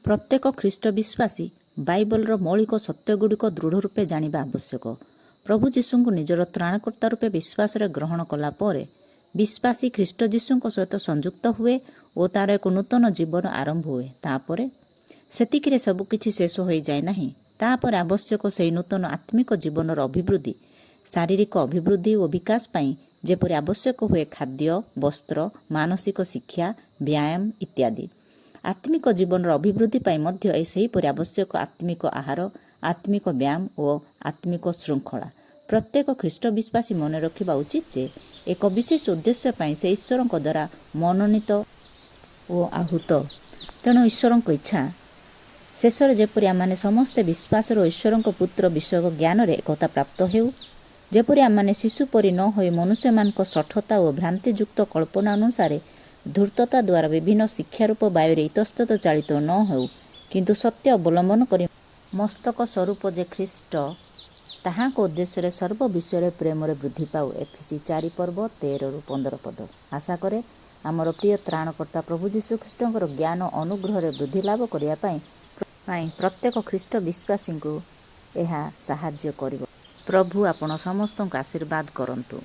ପ୍ରତ୍ୟେକ ଖ୍ରୀଷ୍ଟ ବିଶ୍ୱାସୀ ବାଇବଲର ମୌଳିକ ସତ୍ୟଗୁଡ଼ିକ ଦୃଢ଼ ରୂପେ ଜାଣିବା ଆବଶ୍ୟକ। ପ୍ରଭୁ ଯୀଶୁଙ୍କୁ ନିଜର ତ୍ରାଣକର୍ତ୍ତା ରୂପେ ବିଶ୍ୱାସରେ ଗ୍ରହଣ କଲା ପରେ ବିଶ୍ୱାସୀ ଖ୍ରୀଷ୍ଟ ଯୀଶୁଙ୍କ ସହିତ ସଂଯୁକ୍ତ ହୁଏ ଓ ତାର ଏକ ନୂତନ ଜୀବନ ଆରମ୍ଭ ହୁଏ। ତାପରେ ସେତିକିରେ ସବୁକିଛି ଶେଷ ହୋଇଯାଏ ନାହିଁ। ତାପରେ ଆବଶ୍ୟକ ସେହି ନୂତନ ଆତ୍ମିକ ଜୀବନର ଅଭିବୃଦ୍ଧି। ଶାରୀରିକ ଅଭିବୃଦ୍ଧି ଓ ବିକାଶ ପାଇଁ ଯେପରି ଆବଶ୍ୟକ ହୁଏ ଖାଦ୍ୟ, ବସ୍ତ୍ର, ମାନସିକ ଶିକ୍ଷା, ବ୍ୟାୟାମ ଇତ୍ୟାଦି, ଆତ୍ମିକ ଜୀବନର ଅଭିବୃଦ୍ଧି ପାଇଁ ମଧ୍ୟ ସେହିପରି ଆବଶ୍ୟକ ଆତ୍ମିକ ଆହାର, ଆତ୍ମିକ ବ୍ୟାୟାମ ଓ ଆତ୍ମିକ ଶୃଙ୍ଖଳା। ପ୍ରତ୍ୟେକ ଖ୍ରୀଷ୍ଟ ବିଶ୍ୱାସୀ ମନେ ରଖିବା ଉଚିତ ଯେ ଏକ ବିଶେଷ ଉଦ୍ଦେଶ୍ୟ ପାଇଁ ସେ ଈଶ୍ୱରଙ୍କ ଦ୍ୱାରା ମନୋନୀତ ଓ ଆହୁତ। ତେଣୁ ଈଶ୍ୱରଙ୍କ ଇଚ୍ଛା, ଶେଷରେ ଯେପରି ଆମମାନେ ସମସ୍ତେ ବିଶ୍ୱାସର ଓ ଈଶ୍ୱରଙ୍କ ପୁତ୍ର ବିଷୟକ ଜ୍ଞାନରେ ଏକତା ପ୍ରାପ୍ତ ହେଉ, ଯେପରି ଆମମାନେ ଶିଶୁ ପରି ନ ହୋଇ ମନୁଷ୍ୟମାନଙ୍କ ଶଠତା ଓ ଭ୍ରାନ୍ତିଯୁକ୍ତ କଳ୍ପନା ଅନୁସାରେ ଧୂର୍ତ୍ତତା ଦ୍ୱାରା ବିଭିନ୍ନ ଶିକ୍ଷାରୂପ ବାୟୁରେ ଇତସ୍ତତ ଚାଳିତ ନ ହେଉ, କିନ୍ତୁ ସତ୍ୟ ଅବଲମ୍ବନ କରି ମସ୍ତକ ସ୍ୱରୂପ ଯେ ଖ୍ରୀଷ୍ଟ, ତାହାଙ୍କ ଉଦ୍ଦେଶ୍ୟରେ ସର୍ବ ବିଷୟରେ ପ୍ରେମରେ ବୃଦ୍ଧି ପାଉ। ଏଫିସି 4 ପର୍ବ 13ରୁ 15 ପଦ। ଆଶା କରେ, ଆମର ପ୍ରିୟ ତ୍ରାଣକର୍ତ୍ତା ପ୍ରଭୁ ଯୀଶୁଖ୍ରୀଷ୍ଟଙ୍କର ଜ୍ଞାନ ଅନୁଗ୍ରହରେ ବୃଦ୍ଧି ଲାଭ କରିବା ପାଇଁ ପ୍ରତ୍ୟେକ ଖ୍ରୀଷ୍ଟ ବିଶ୍ୱାସୀଙ୍କୁ ଏହା ସାହାଯ୍ୟ କରିବ। ପ୍ରଭୁ ଆପଣ ସମସ୍ତଙ୍କୁ ଆଶୀର୍ବାଦ କରନ୍ତୁ।